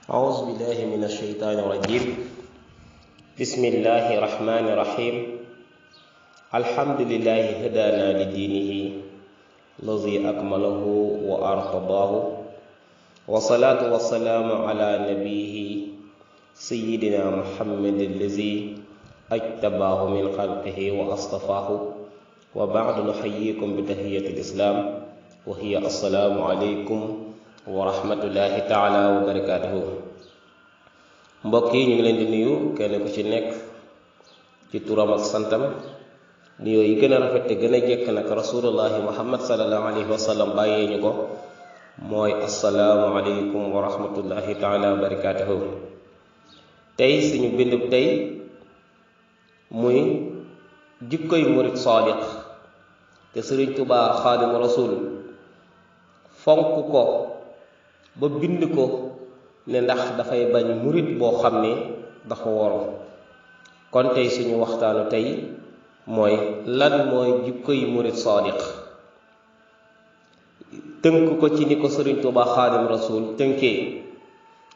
أعوذ بالله من الشيطان الرجيم بسم الله الرحمن الرحيم الحمد لله هدانا لدينه الذي أكمله وأرتضاه والصلاة والسلام على نبيه سيدنا محمد الذي اجتباه من خلقه وأصطفاه وبعد نحييكم بتحية الإسلام وهي السلام عليكم wa rahmatullahi taala wa barakatuhu. mbokk yi ñu ngi leen di nuyu kenn ku ci nekk ci turam ak santam nuyoo yi gën a rafet te gën a jekk nag rasulullahi muhammad sallallahu alayhi wa sallam bàyyee ñu ko mooy assalaamu aleykum wa rahmatullahi taala wa barakatuhu. tey suñu bindub tey muy jikkoy murid saadiq te Sëriñ Tuubaa xaadimu rasul fonk ko ba bind ko ne ndax dafay bañ murit boo xam ne dafa woro. kon tey suñu waxtaanu tey mooy lan mooy jikkoy murit saadiq, tënk ko ci ni ko Sëriñ Tuubaa xaadim rasul tënkee,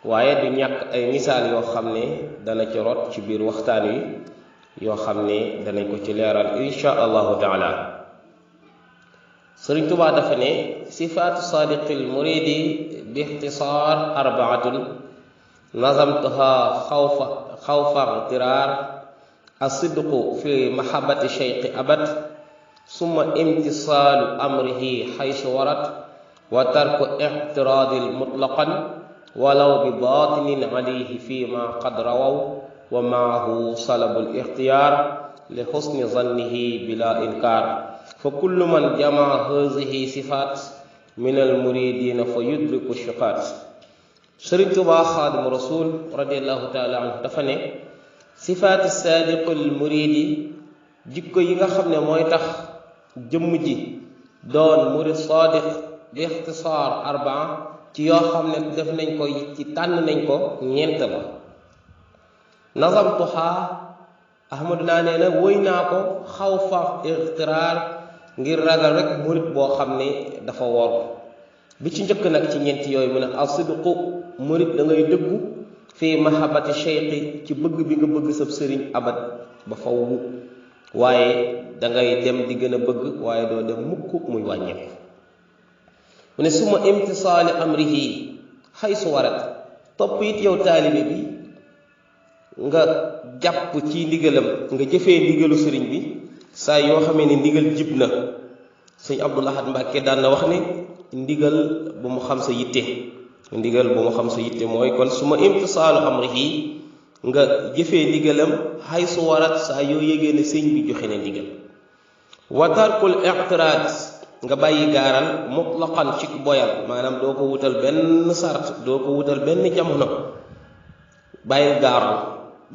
waaye du ñàkk ay misaal yoo xam ne dana ci rot ci biir waxtaan wi yoo xam ne danañ ko ci leeral insha allahu taala. Sëriñ Tuubaa dafa ne sifaatu saadiqil muridi bi ixtisaar arbaatun nazamtuha xawfa ixtiraar asidqu fi mahabbati cheikhi abad summa imtisaalu amrihi xaysu warat wa tarku ixtiraadil mutlaqan walaw bi baatinin alayhi fi ma qad rawaw wa maahu salabul ixtiyaar li xusni zannihi bila inkaar fa kullu man jamaa hazihi sifaat min al muridina fa yudriku shiqaat. Sëriñ Tuubaa xaadimu rasul radiallahu taala anhu dafa ne sifaati saadiqul muridi, jikko yi nga xam ne mooy tax jëmm ji doon murid saadiq bi ixtisaar arbaa, ci yoo xam ne def nañ ko ci tànn nañ ko ñeent la. nazamtuha ahmadu naa nee na woy naa ko xawfa ixtiraar ngir ragal rek murit boo xam ne dafa wor. bi ci njëkk nag ci ñeenti yooyu mu ne asidqu, murit da ngay dëggu fii mahabbati cheikhi, ci bëgg bi nga bëgg sab sëriñ abad ba fawwu, waaye dangay dem di gën a bëgg waaye doo dem mukk muy wàññeeku. mu ne suma imtisaali amrihi xaysu warat, topp it yow taalibe bi nga jàpp ci ndigalam, nga jëfee ndigalu sëriñ bi saa yoo xamee ne ndigal jib na. sëñ Abdul Ahad Mbàkke daan na wax ne ndigal bu mu xam sa yitte, ndigal bu mu xam sa yitte mooy kon su ma imtisaalu amrihi, nga jëfee ndigalam xay su warat saa yoo yégée ne sëñ bi joxe ne ndigal. wa tarkul ictiraad, nga bàyyi gaaral mutlaqan ci boyal, maanaam doo ko wutal benn sart, doo ko wutal benn jamono. bàyyi gaaral,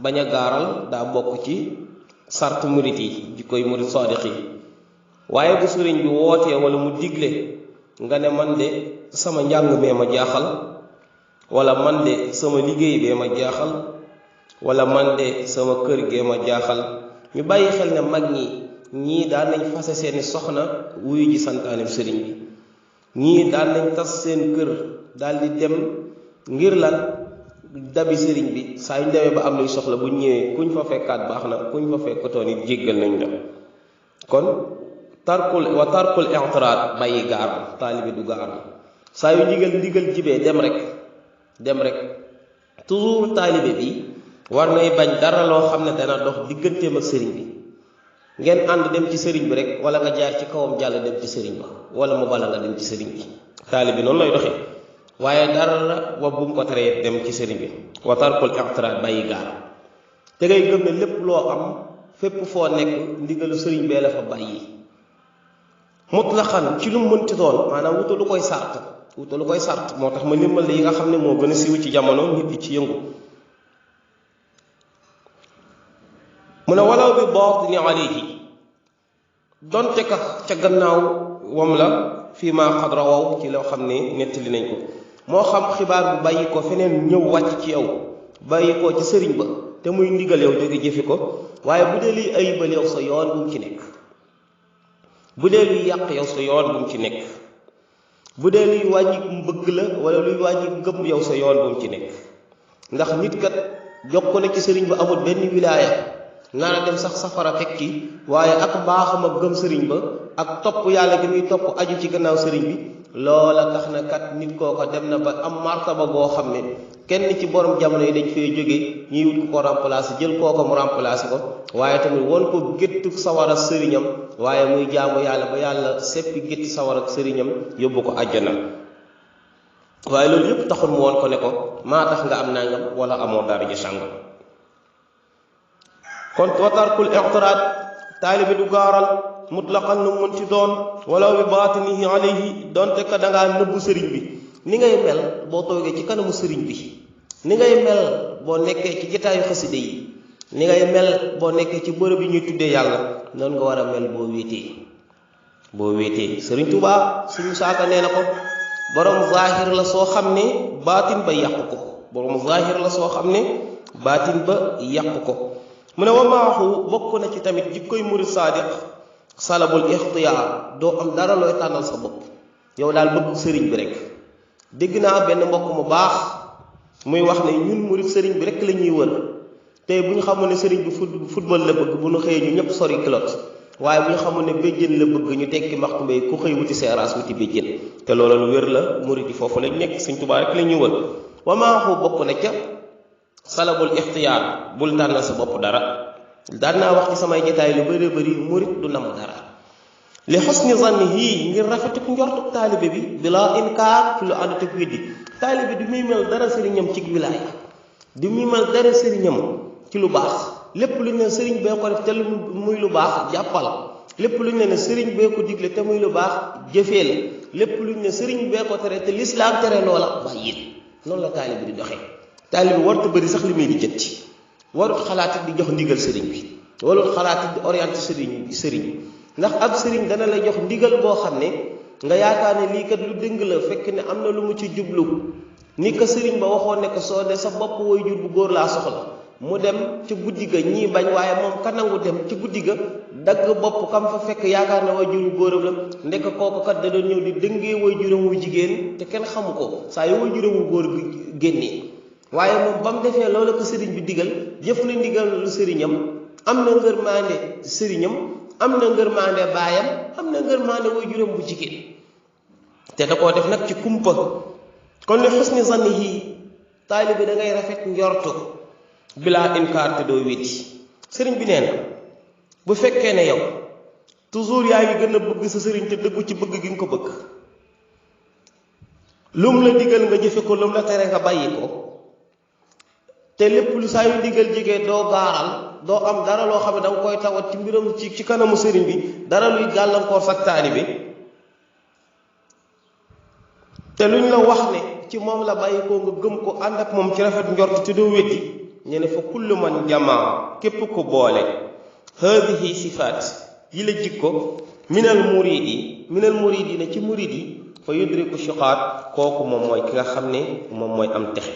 bañ a gaaral daa bokk ci sart murit yi, jikkoy murit saadiq yi. waaye bu sëriñ bi wootee wala mu digle nga ne man de sama njàng mee ma jaaxal, wala man de sama liggéey bee ma jaaxal, wala man de sama kër gee ma jaaxal. ñu bàyyi xel ne mag ñii daan nañ fase seeni soxna wuyu ji santaanim sëriñ bi, ñii daan nañ tas seen kër daal di dem ngir lan dabi sëriñ bi. saa yu ñu demee ba am luy soxla bu ñëwee kuñ fa fekkaat baax na, kuñ fa fekkatoon it jéggal nañ la. kon wa tarkul i'tiraad, bàyyi gaaral, taalibe du gaaral. saa yu ndigal jibee dem rek toujours taalibe bi war nay bañ dara loo xam ne dana dox digganteem ak sëriñ bi. ngeen ànd dem ci sëriñ bi rek, wala nga jaar ci kawam jàll dem ci sëriñ ba, wala mu bala nga dem ci sëriñ bi. taalibe noonu lay doxee, waaye dara la wa bu mu ko teree dem ci sëriñ bi. wa tarkul i'tiraad, bàyyi gaaral. te ngay gëm ne lépp loo am fépp foo nekk ndigalu sëriñ bee la fa bàyyi. mutlaqan ci lu mu mënti doon, maanaam wutalu koy sart. moo tax ma limal yi nga xam ne moo gën a siiw ci jamono nit yi ci yëngu. mu ne walaw bi baatini alayhi, donte ka ca gannaaw wam la fii ma qad rawaw, ci loo xam ne nettali nañ ko. moo xam xibaar bu bàyyi ko feneen ñëw wàcc ci yow, bàyyi ko ci sëriñ ba te muy ndigal yow jóge jëfi ko, waaye bu dee liy ayibal yow sa yoon bu mu ci nekk. bu dee luy yàq yow sa yoon bu mu ci nekk. bu dee luy wàññi mbëgg la wala luy wàññi ngëm yow sa yoon bu mu ci nekk. ndax nit kat jokk na ci sëriñ ba amul benn wilaaya nara dem sax safara tekki waaye ak baaxam ak gëm sëriñ ba ak topp yàlla gi muy topp aju ci gannaaw sëriñ bi loola tax na kat nit kooko dem na ba am martaba goo xam ne kenn ci borom jamono yi dañ fay jóge ñuy wut ko remplacer jël kooko mu remplacer ko waaye tamit won ko géttu sawara sëriñam waaye muy jaamu yàlla ba yàlla seppi gétti sawara ak sëriñam yóbbu ko àjjana waaye loolu yëpp taxul mu woon ko ne ko maa tax nga am nangam wala amoo dara ji sàngam kon watarkul ictiraad taalibi du gaaral mutlaqan nu mun ci doon walaw bi baatinihi alayhi donte ka dangaa nëbbu sëriñ bi ni ngay mel boo toogee ci kanamu sëriñ bi ni ngay mel boo nekkee ci jotaayu xaside yi ni ngay mel boo nekkee ci bërëb yi ñuy tuddee yàlla noonu nga war a mel boo wéetee sëriñ Tuubaa suñu saaka nee na ko borom zahir la soo xam ne baatin ba yàqu ko borom zahir la soo xam ne baatin ba yàqu ko mu ne wa maaxu bokk na ci tamit jikkoy murid saadiq salabul ixtiyaar doo am dara looy tànnal sa bopp yow daal bëgg sëriñ bi rek dégg naa benn mbokk mu baax muy wax ne ñun murid sëriñ bi rek la ñuy wër tey bu ñu xamoon ne sëriñ bi football la bëgg bu ñu xëyee ñu ñëpp sori kilot waaye bu ñu xamoon ne béjjén la bëgg ñu tekki maxtu mbay ku xëy wuti seeraas wuti béjjén te loolu lu wér la murid yi foofu lañ nekk Sëriñ Tuubaa rek la ñuy wër wa maaxu bokk na ca salabul ixtiyaar bul tànnal sa bopp dara daan naa wax ci samay jotaay lu bëri bëri murid du nam dara li xusni zannihi ngir rafetuk njortuk taalibe bi bila inkaar ci lu ànd ak weddi taalibe du muy mel dara sëriñam ci wilaaya du muy mel dara sëriñam ci lu baax lépp lu ñu ne sëriñ bee ko def te muy lu baax jàppal lépp lu ñu ne sëriñ bee ko digle te muy lu baax jëfeel lépp lu ñu ne sëriñ bee ko tere te lislaam tere loola bàyyil noonu la taalibe di doxee taalibe warut bëri sax li muy di jëtti warut xalaat di jox ndigal sëriñ bi warut xalaat di orienté sëriñ ndax ab sëriñ dana la jox ndigal boo xam ne nga yaakaar ne lii kat lu dëng la fekk ne am na lu mu ci jublu ni ko sëriñ ba waxoon ne ko soo de sa bopp way jur bu góor laa soxla mu dem ci guddi ga ñii bañ waaye moom ka nangu dem ci guddi ga dagg bopp kam fa fekk yaakaar ne way jur bu góoram la ndekk kooku kat da doon ñëw di dëngee way juram wu jigéen te kenn xamu ko saa yu way juram wu góor génnee waaye moom ba mu defee loolu ko sëriñ bi digal jëf na ndigal lu sëriñam am na ngërmaande sëriñam am na ngërmaande baayam am na ngërmaande way juram bu jigéen te da koo def nag ci kumpa kon li xusni zannihi taalibe bi da ngay rafet njortu bilaa inkaar te doo weddi sëriñ bi nee na bu fekkee ne yow toujours yaa ngi gën a bëgg sa sëriñ te dëggu ci bëgg gi nga ko bëgg lum la digal nga jëfe ko lum la tere nga bàyyi ko te lépp lu saa yu digal jege doo gaaral doo am dara loo xam ne danga koy tawat ci mbiram ci kanamu sëriñ bi dara luy gàllankoor sak taalibe te luñ la wax ne ci moom la bàyyi ko nga gëm ko ànd ak moom ci rafet njort te doo weddi ñu ne fa kullu man jamaa képp ko boole haadihi sifaat yi la jikko minal muridi ne ci murid yi fa yudriku shiqaat kooku moom mooy ki nga xam ne moom mooy am texe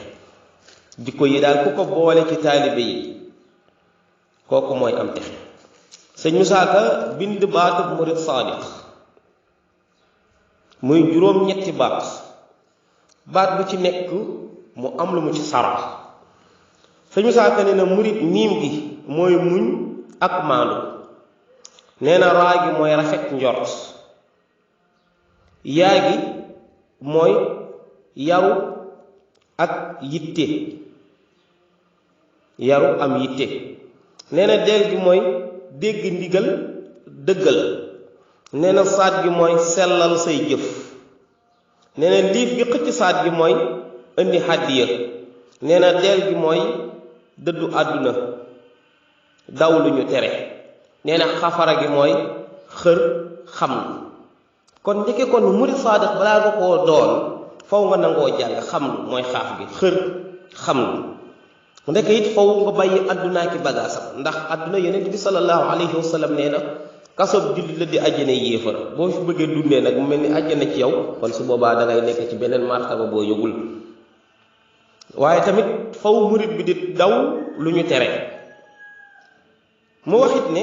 jikko yi daal ku ko boole ci taalibe yi kooku mooy am texe sëñ Musaa Ka bind baatub murid saadiq muy juróom-ñetti baat bu ci nekk mu am lu mu ci sarax sëñ Musaa Ka nee na murid miim gi mooy muñ ak maandu nee na raa gi mooy rafet njort yaa gi mooy yaru ak yitte yaru am yitte nee na deel gi mooy dégg ndigal dëggal nee na saat gi mooy sellal say jëf nee na liif gi xëcc saat gi mooy indi hàddiya nee na deel gi mooy dëddu àdduna daw lu ñu tere nee na xafara gi mooy xër xamlu kon njëkke kon murid saadiq balaa nga koo doon faw nga nangoo jàng xamlu mooy xaaf gi xër xamlu mu nekk it faw nga bàyyi àddunaa ki bagaasam ndax àdduna yonent bi sallallahu alayhi wa sallam nee na kasob jullit la di àjjana yéefar boo fi bëggee dundee nag mu mel ni àjjana ci yow kon su boobaa da ngay nekk ci beneen martaba boo yëgul waaye tamit faw murid bi di daw lu ñu tere mu waxit ne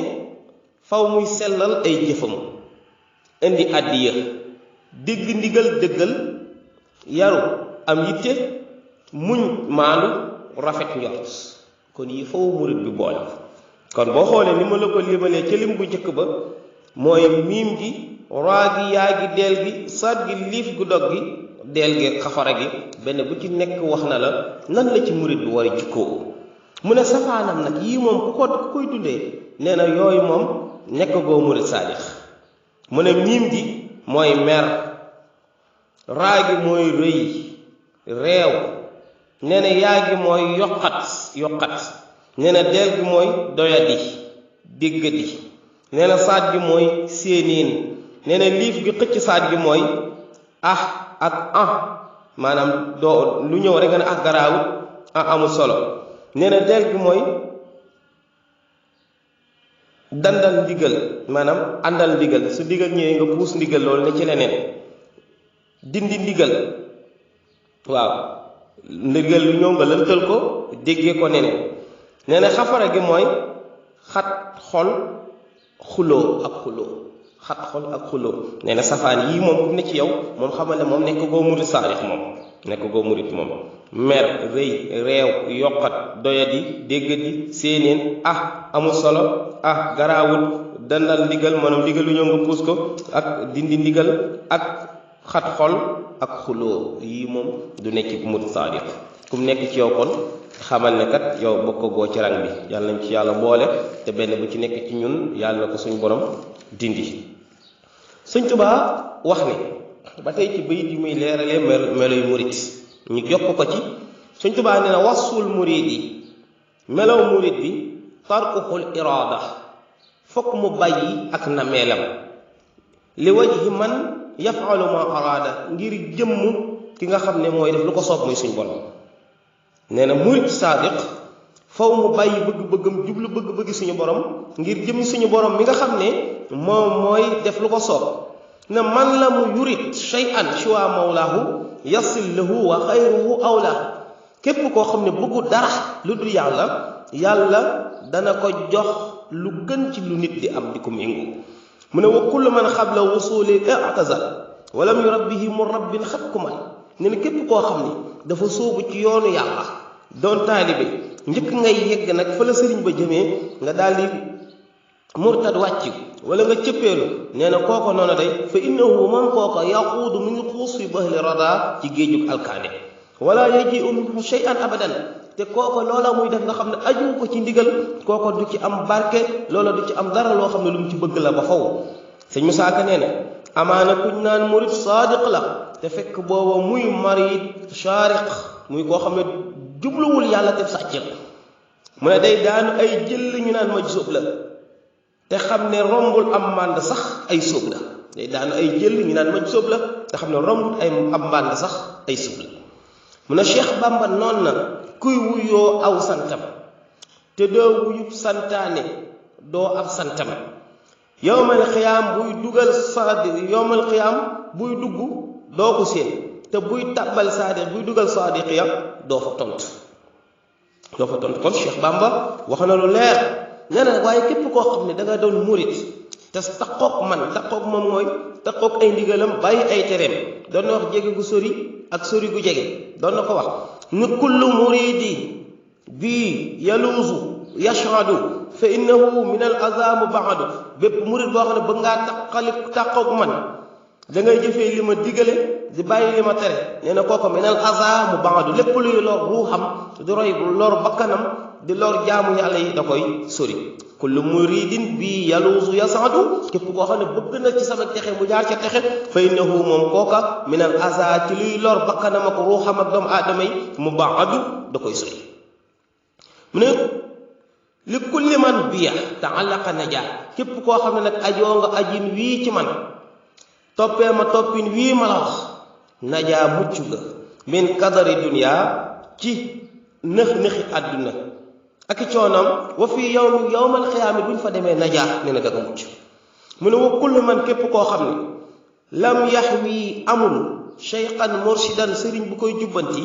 faw muy sellal ay jëfam indi àddiya dégg ndigal dëggal yaru am yitte muñ maandu rafet njort kon yi faw murit bi boole kon boo xoolee ni ma la ko limalee ca lim bu njëkk ba mooy miim gi raa gi yaa gi deel gi saat gi liif gu dog gi deel gi xafara gi benn bu ci nekk wax na la nan la ci murit bi war a jikkoo mu ne safaanam nag yii moom ku koy dundee nee na yooyu moom nekk goo murit saadix mu ne miim gi mooy mer raa gi mooy rëy réew nee na yaa gi mooy yokkat nee na deel gi mooy doyadi déggadi nee na saat gi mooy séeniin nee na liif gi xëcc saat gi mooy ak maanaam doo lu ñëw rek nga ne garaawut amul solo nee na deel gi mooy dandal ndigal maanaam àndal ndigal su ndigal ñëwee nga puus ndigal loolu ne ci leneen dindi ndigal waaw ndigal lu ñëw nga lëntal ko déggee ko neneen nee na xafara gi mooy xat xol xuloo ak xuloo nee na safaan yii moom ku ne ci yow moom xamal ne moom nekk goo murit saadix moom mer rëy réew yokkat doyadi déggadi séeneen amul solo garaawul dandal ndigal maanaam ndigal lu ñëw nga puus ko ak dindi ndigal ak xat xol ak xuloo yii moom du nekk ci murit saadix ku mu nekk ci yow kon xamal ne kat yow bokk goo ci rang bi yàlla nañ ci yàlla boole te benn bu ci nekk ci ñun yàlla na ko suñu borom dindi Sëñ Tuubaa wax ne ba tey ci bayit yi muy leeralee meloy murit ñu jokk ko ci Sëñ Tuubaa nee na wasul murit yi melow murit bi tarkuxul iraada fokk mu bàyyi ak nameelam li wajhi man yafalu ma araada ngir jëmm ki nga xam ne mooy def lu ko soob muy suñ borom nee na murit saadiq faw mu bàyyi bëgg-bëggam jublu bëgg-bëgg suñu borom ngir jëmmi suñu borom mi nga xam ne moom mooy def lu ko soob na man la mu yurit shay'an siwa mawlaahu yasil lahu wa xayruhu awlaahu képp koo xam ne bëggu dara lu dul yàlla dana ko jox lu gën ci lu nit di am di ko méngu mu ne wa kullu man xabla wusuli i'tazal walam yurabbihi murabbin xat ku man ne na képp koo xam ne dafa sóobu ci yoonu yàlla doon taalibe njëkk ngay yegg nag fa la sëriñ ba jëmee nga daal di murtad wàcc wala nga cëppeelu nee na kooko noonu day fa innahu man kooko yaquudu mu ngi xuus fi bahli rada ci géejug alkaane wala yaji'u minhu shay'an abadan te kooko loola muy def nga xam ne aju ko ci ndigal kooko du ci am barke loola du ci am dara loo xam ne lu mu ci bëgg la ba faw sëñ Musaa Ka nee na amaana kuñ naan murit saadiq la te fekk booba muy marit shaariq muy koo xam ne jubluwul yàlla te sàcc mu ne day daanu ay jël ñu naan maj sóob la te xam ne rombul am mànd sax ay sóob la day daanu ay jël ñu naan maj sóob la te xam ne rombul ay am mànd sax ay sóob la mu ne Cheikh Bamba noon na kuy wuyoo aw santam te doo wuyub santaane doo ab santam yowmal xiyaam buy dugal yowmal xiyaam buy dugg doo ko séen te buy tàbbal saadiq buy dugal saadiq ya doo fa tontu kon Cheikh Bamba wax na lu leer nee na waaye képp koo xam ne da nga doon murit te taqoog moom mooy taqoog ay ndigalam bàyyi ay tereem doon na wax jege gu sori ak sori gu jege doon na ko wax ni kullu muridi bii yaluusu yashhadu fa innahu min al aza mubaadu bépp murit boo xam ne bëgg ngaa taqoog man da ngay jëfee li ma digale di bàyyi li ma tere nee na kooku min al aza mubaadu lépp luy lor ruuxam di roy lor bakkanam di lor jaamu yàlla yi da koy sori kullu muridin bi yaluusu yasaadu képp koo xam ne bëgg na ci sama texe mu jaar ca texe fa innahu moom kooka min al aza ci luy lor bakkanam ak ruuxam ak doomu aadama yi mubaadu da koy sori mu ne li kulli man biya taallaqa najaa képp koo xam ne nag ajoo nga ajin wii ci man toppee ma toppin wii ma la wax najaa mucc ga min kadari dunya ci nëx-nëxi àdduna ak i coonam wa fii yowmal xiyaami buñ fa demee najaa ne na daga mucc mu ne wa kulli man képp koo xam ne lam yaxwi amul cheykhan murshidan sëriñ bu koy jubbanti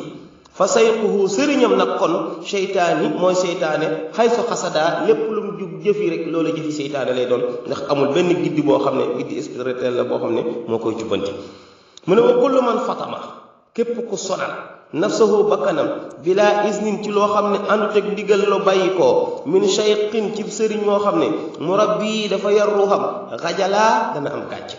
fa sayquhu sëriñam nag kon seytaani mooy seytaane xaysu xasadaa lépp lu mu jub jëfi rek loolu jëfi seytaane lay doon ndax amul benn giddi boo xam ne giddi spirituel la boo xam ne moo koy jubbanti mu ne wa kullu man fatama képp ku sonal nafsahu bakkanam bila isnin ci loo xam ne àndut ak ndigal lo bàyyi ko min shaykhin ci sëriñ moo xam ne murabbi dafa yar ruuxam xajalaa dana am gàcc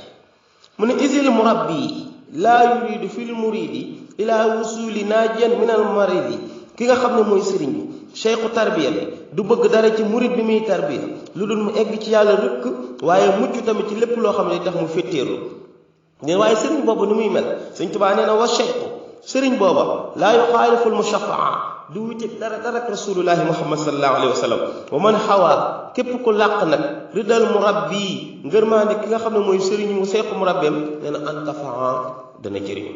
mu ne isil murabbi laa yuridu fil muridi ila wusuli naajiyan min al maridi ki nga xam ne mooy sëriñ bi cheikhu tarbiya bi du bëgg dara ci murid bi muy tarbiya lu dul mu egg ci yàlla rëkk waaye mucc tamit ci lépp loo xam ne tax mu féttéerlu ne waaye sëriñ boobu ni muy mel Sëriñ Tuubaa nee na wa cheikhu sëriñ booba laa yuxaalifu al mushafaa du wuteeg dara ak rasulullahi muhammad sallallahu alayhi wa sallam wa man xawaa képp ku làq nag ridal murabbi ngërmaande ki nga xam ne mooy sëriñ mu cheikhu murabbeem nee na antafaa dana jëriñu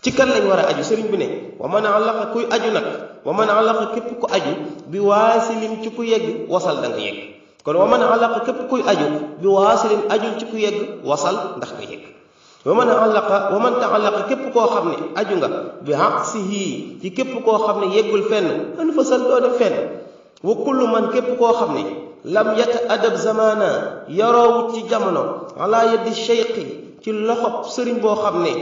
ci kan lañ war a aju sëriñ bi ne wa man alaqa kuy aju nag wa man alaqa képp ku aju bi waasilin ci ku yegg wasal da nga yegg kon wa man alaqa képp kuy aju bi waasilin ajul ci ku yegg wasal ndax nga yegg wa man taalaqa képp koo xam ne aju nga bi aqsihi ci képp koo xam ne yeggul fenn an fasal doo def fenn wa kullu man képp koo xam ne lam yata adab zamana yaroowut ci jamono ala yaddi cheikhi ci loxob sëriñ boo xam ne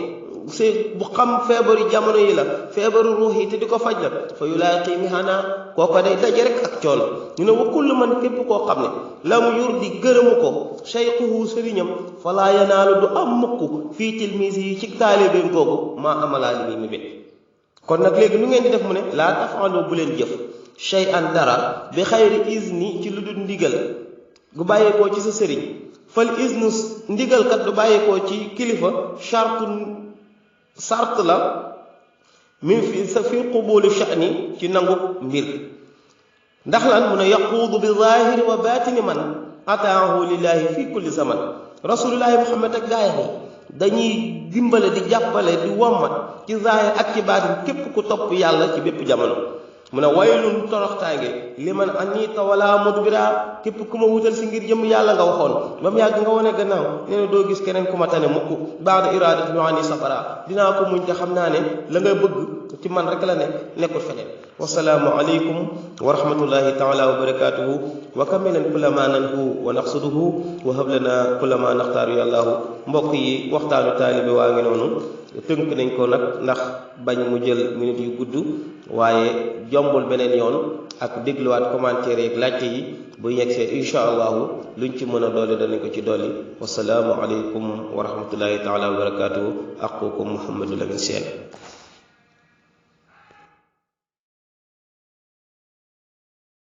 bu xam feebaru jamono yi la feebaru ruux yi te di ko faj la fa yulaaqi mihana kooko day daje rek ak coono ñu ne wa kullu man képp koo xam ne la mu yurdi gërëmu ko cheikhuhu sëriñam falaa yanaalu du am mukk fii tilmise yi ci taalibeem googu maa amalaa li muy mébét kon nag léegi nu ngeen di def mu ne laa tafaaloo bu leen jëf chey an dara bi xayri izni ci lu dul ndigal gu bàyyeekoo ci sa sëriñ fal isnu ndigalkat du bàyyeekoo ci kilifa sart la min fi sa fi qubuli sha'ni ci nangu mbir ndax lan mu ne yaquudu bi zahiri wa batini man ataahu lillahi fi kulli zaman rasulullahi muhammad ak gaaya yi dañuy dimbale di jàppale di wommat ci zahir ak ci baatin képp ku topp yàlla ci bépp jamono mu ne waylun toroxtaange liman anita wala mudbira képp ku ma wutal si ngir jëm yàlla nga waxoon ba mu yàgg nga wane gannaaw nee na doo gis keneen ku ma tane mukk baada iradat ñu ani safara dinaa ko muñ te xam naa ne la nga bëgg ci man rek la ne nekkul feneen wasalaamu aleykum wa rahmatullahi taala wa barakatuhu wa kamilan kulla ma nanhu wa naqsuduhu wa hablana kulla ma naxtaaru yàllaahu mbokk yi waxtaanu taalibe waa ngi noonu tënk nañ ko nag ndax bañ mu jël minute yu gudd waaye jombul beneen yoon ak dégluwaat commentaire yeeg laajte yi bu yegsee incha allahu luñ ci mën a doole danañ ko ci dolli wasalaamu aleykum wa rahmatullahi taala wa barakatuhu aqukum Mouhamadou Lamine Sène